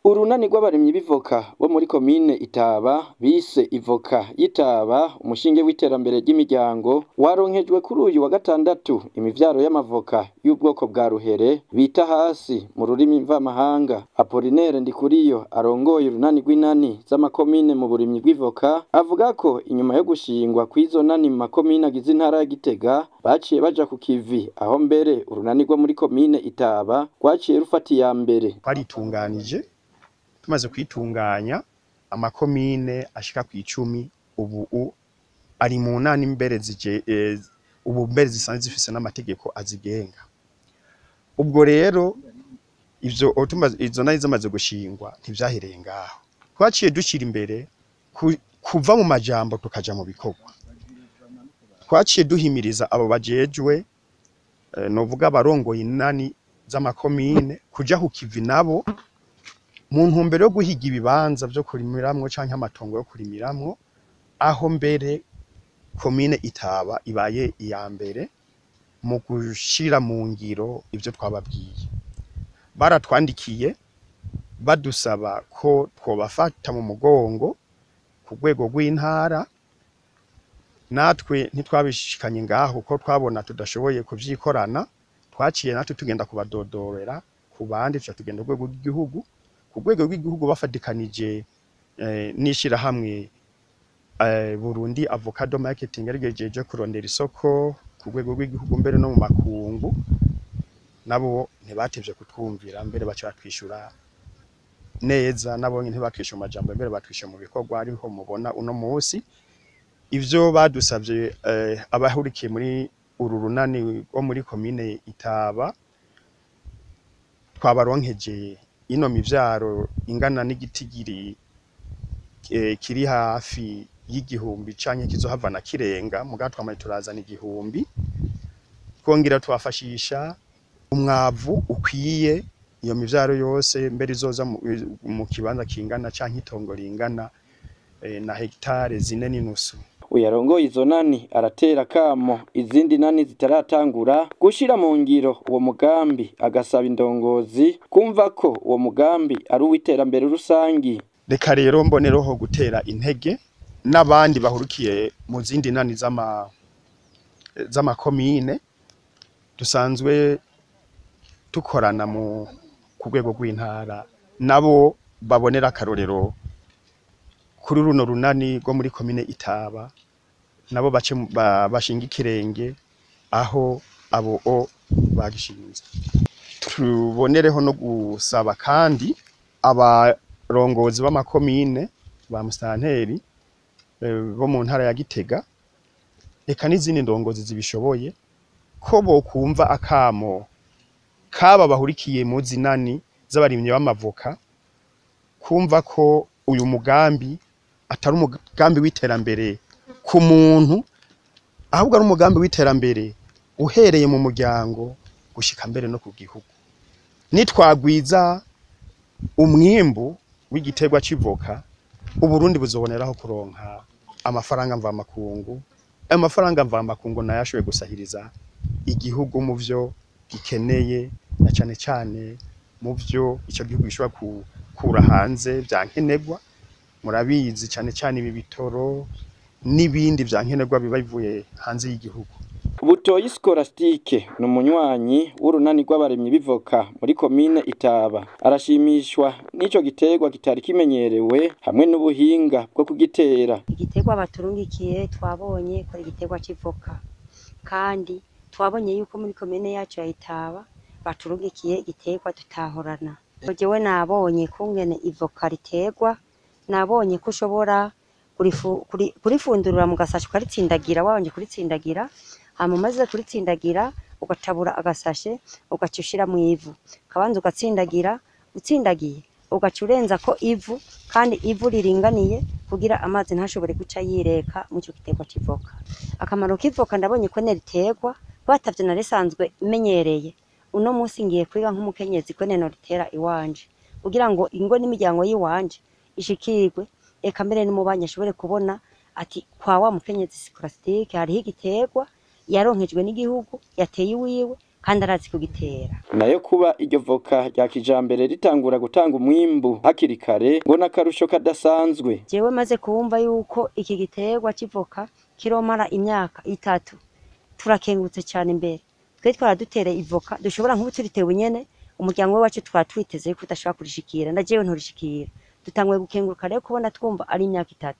Urunani rw'abarimyi b'ivoka bo muri komine Itaba bise ivoka y'Itaba umushinge w'iterambere ry'imiryango waronkejwe kuri uyu wa gatandatu imivyaro y'amavoka y'ubwoko bwa ruhere bita hasi mu rurimi mvamahanga. Apollinaire Ndikuriyo arongoye urunani rw'inani z'amakomine mu burimyi bw'ivoka avuga ko inyuma yo gushingwa kw'izo nani mu makomine agize intara ya Gitega baciye baja ku kivi, aho mbere urunani rwo muri komine Itaba rwaciye rufata iya mbere. Twaritunganije, tumaze kwitunganya amakomine ashika kw'icumi ubu ari mu nani mbere zije ubu mbere zisanzwe zifise n'amategeko azigenga. Ubwo rero ivyo izo nani zimaze gushingwa ntivyahereye ngaho, twaciye dushira imbere kuva mu majambo tukaja mu bikorwa. Twaciye duhimiriza abo bajejwe novuga abarongoye inani z'amakomine kuja ku kivi nabo mu ntumbero yo guhiga ibibanza vyo kurimiramwo canke amatongo yo kurimiramwo, aho mbere komine Itaba ibaye iya mbere mu gushira mu ngiro ivyo twababwiye. Baratwandikiye badusaba ko twobafata mu mugongo ku rwego rw'intara, natwe ntitwabishikanye ngaho ko twabona tudashoboye kuvyikorana, twaciye natwe tugenda kubadodorera ku bandi, tuca tugenda ku rwego rw'igihugu. Ku rwego rw'igihugu bafatikanije n'ishirahamwe Burundi Avocado Marketing rigejeje kurondera isoko ku rwego rw'igihugu mbere no mu makungu, nabo ntibatevye kutwumvira, mbere baca batwishura neza, nabo ntibakwishyura mu majambo, mbere batwishyura mu bikorwa. Ariho mubona uno munsi ivyo badusavye abahurikiye muri uru runani rwo muri komine Itaba, twabaronkeje ino mivyaro ingana n'igitigiri kiri hafi y'igihumbi canke kizohava na kirenga, mugabo twamaze turazana 1000, twongera tubafashisha umwavu ukwiye iyo mivyaro yose, mbere izoza mu kibanza kingana canke itongo ringana na hegitare 4.5. Uyarongoye izo nani aratera kamo izindi nani zitaratangura gushira mu ngiro uwo mugambi, agasaba indongozi kumva ko uwo mugambi ari uw'iterambere rusangi. Reka rero mbonereho gutera intege n'abandi bahurukiye mu zindi nani z'amakomine dusanzwe dukorana mu ku rwego rw'intara, nabo babonera akarorero kuri runo runani rwo muri komine Itaba, nabo bace bashinga ikirenge aho abo o bagishinze. Tubonereho no gusaba kandi abarongozi b'amakomine ba musitanteri bo mu ntara ya Gitega, eka n'izindi ndongozi zibishoboye, ko bokumva akamo kaba bahurikiye mu zinani z'abarimyi b'amavoka, kumva ko uyu mugambi atari umugambi w'iterambere ku muntu, ahubwo ari umugambi w'iterambere uhereye mu muryango gushika mbere no ku gihugu. Nitwagwiza umwimbu w'igiterwa c'ivoka, Uburundi buzoboneraho kuronka amafaranga mvamakungu. Ayo mafaranga mvamakungu nayo ashoboye gusahiriza igihugu mu vyo gikeneye, na cane cane mu vyo ico gihugu gishobora gukura hanze vya nkenerwa. Murabizi cane cane ibi bitoro n'ibindi vya nkenerwa biba bivuye hanze y'igihugu. Butoyi Scolastique ni umunywanyi w'urunani rw'abarimyi b'ivoka muri komine Itaba, arashimishwa n'ico giterwa kitari kimenyerewe hamwe n'ubuhinga bwo kugitera. Igiterwa baturungikiye twabonye ko ari igiterwa c'ivoka, kandi twabonye yuko muri komine yacu ya Itaba baturungikiye igiterwa tutahorana. Jewe nabonye kungene ivoka riterwa, nabonye ko ushobora kurifundurura mu gasashe ukaritsindagira, wabanje kuritsindagira, hama umaze kuritsindagira ugatabura agasashe ugaca ushira mu ivu, ukabanza ugatsindagira, utsindagiye ugaca urenza ko ivu, kandi ivu riringaniye kugira amazi ntashobore guca yireka mu ico giterwa c'ivoka. Akamaro k'ivoka ndabonye ko neriterwa batavye narisanzwe menyereye, uno munsi ngiye kwiga nk'umukenyezi ko nenoritera iwanje kugira ngo ingo n'imiryango y'iwanje ishikirwe, eka mbere n'umubanyi ashobore kubona ati kwa wa mukenyezi Scolastique hariho igiterwa yaronkejwe n'igihugu yateye iwiwe kandi arazi kugitera. Nayo kuba iryo voka rya kijambere ritangura gutanga umwimbu hakiri kare ngo n'akarusho kadasanzwe. Jewe maze kumva yuko iki giterwa c'ivoka kiromara imyaka 3, turakengurutse cyane. Imbere twe twaradutere ivoka dushobora nk'ubu turitewe nyene umuryango wacu twatwiteze yuko udashobora kurishikira, na jewe nturishikira. Dutanguye gukenguruka rero kubona twumva ari imyaka 3.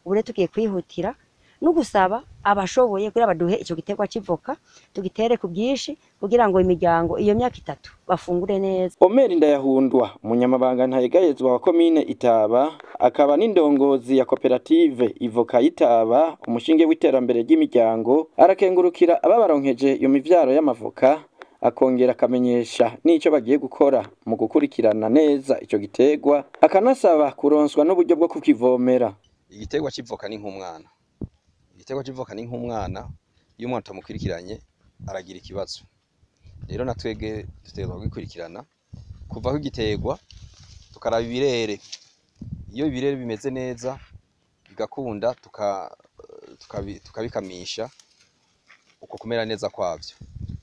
Ubu rero tugiye kwihutira no gusaba abashoboye kugira baduhe ico giterwa c'ivoka tugitere ku bwinshi kugira ngo imiryango iyo myaka 3 bafungure neza. Omer Ndayahundwa, umunyamabanga ntayegayezwa wa komine Itaba, akaba n'indongozi ya koperative Ivoka y'Itaba, umushinge w'iterambere ry'imiryango, arakengurukira ababaronkeje iyo mivyaro y'amavoka, akongera akamenyesha n'ico bagiye gukora mu gukurikirana neza ico giterwa, akanasaba kuronswa n'uburyo bwo kukivomera. Igiterwa c'ivoka ni nk'umwana. Igiterwa c'ivoka ni nk'umwana, iyo umwana utamukurikiranye aragira ikibazo. Rero natwege dutegerezwa kugikurikirana kuva aho igiterwa tukaraba ibirere. Iyo ibirere bimeze neza bigakunda tukabikamisha uko kumera neza kwavyo.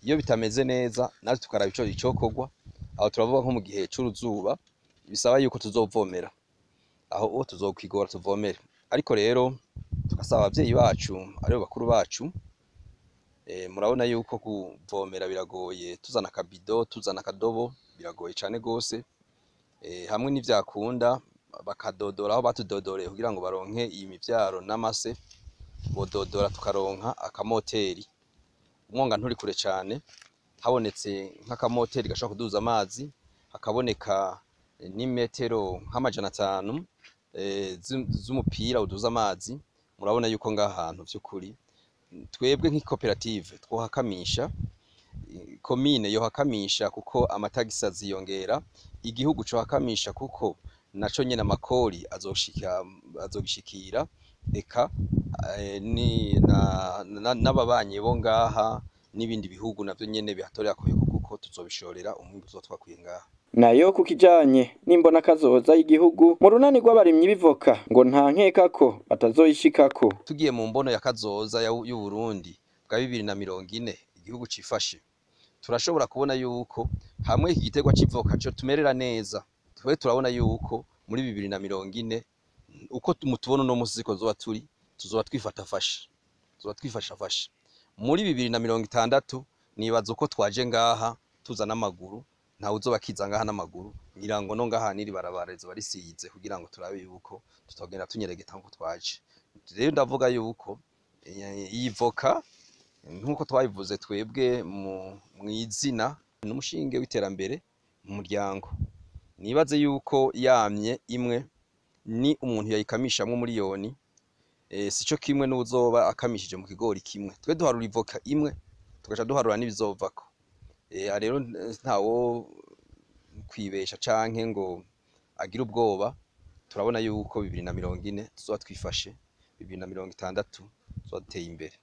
Iyo bitameze neza natwe tukaraba ico icokorwa. Aho turavuga nko mu gihe c'uruzuba bisaba yuko tuzovomera, aho uwo tuzokwigora tuvomere. Ariko rero tugasaba abavyeyi bacu aribo bakuru bacu, murabona yuko kuvomera biragoye, tuzana akabido tuzana akadobo biragoye cane gose. Hamwe n'ivyakunda bakadodora aho batudodoreye kugira ngo baronke iyi mivyaro n'amase, bododora tukaronka akamoteri. Umwonga nturi kure cane, habonetse nk'akamoteri gashobora kuduza amazi, hakaboneka n'imetero nk'500 z'umupira uduza amazi. Murabona yuko ngaha hantu vy'ukuri twebwe nk'ikoperative twohakamisha, komine yohakamisha kuko amatagisi aziyongera, igihugu cohakamisha kuko naco nyene amakori azogishikira, eka n'ababanyi bo ngaha n'ibindi bihugu navyo nyene bihatorera koyoko kuko tuzobishorera umwimbu tuzotwakwiye ngaha. Nayo kukijanye n'imbona kazoza y'igihugu mu runani rw'abarimyi b'ivoka ngo nta nkeka ko batazoyishikako. Tugiye mu mbono ya kazoza y'u Burundi bwa 2040 igihugu cifashe, turashobora kubona yuko hamwe iki giterwa c'ivoka cyo tumerera neza. Twe turabona yuko muri 2040 uko mutubona no musi ko zoba turi tuzoba twifatafashe, tuzoba twifashafashe. Muri 2060 nibaza uko twaje ngaha tuza n'amaguru, ntawe uzoba kiza ngaha n'amaguru, ngira ngo no ngaha niri barabara rizoba risize kugira ngo turabe yuko tutogenda tunyeregeta nkuko twaje. Rero ndavuga yuko iyi voka nkuko twabivuze twebwe mw'izina n'umushinge w'iterambere mu muryango, nibaze yuko yamye imwe ni umuntu yayikamishamwo miliyoni, sico kimwe n'uzoba akamishije mu kigori kimwe. Twe duharura ivoka imwe tugaca duharura n'ibizovako. Rero ntawo kwibesha canke ngo agire ubwoba, turabona yuko 2040 tuzoba twifashe, 2060 tuzoba duteye imbere.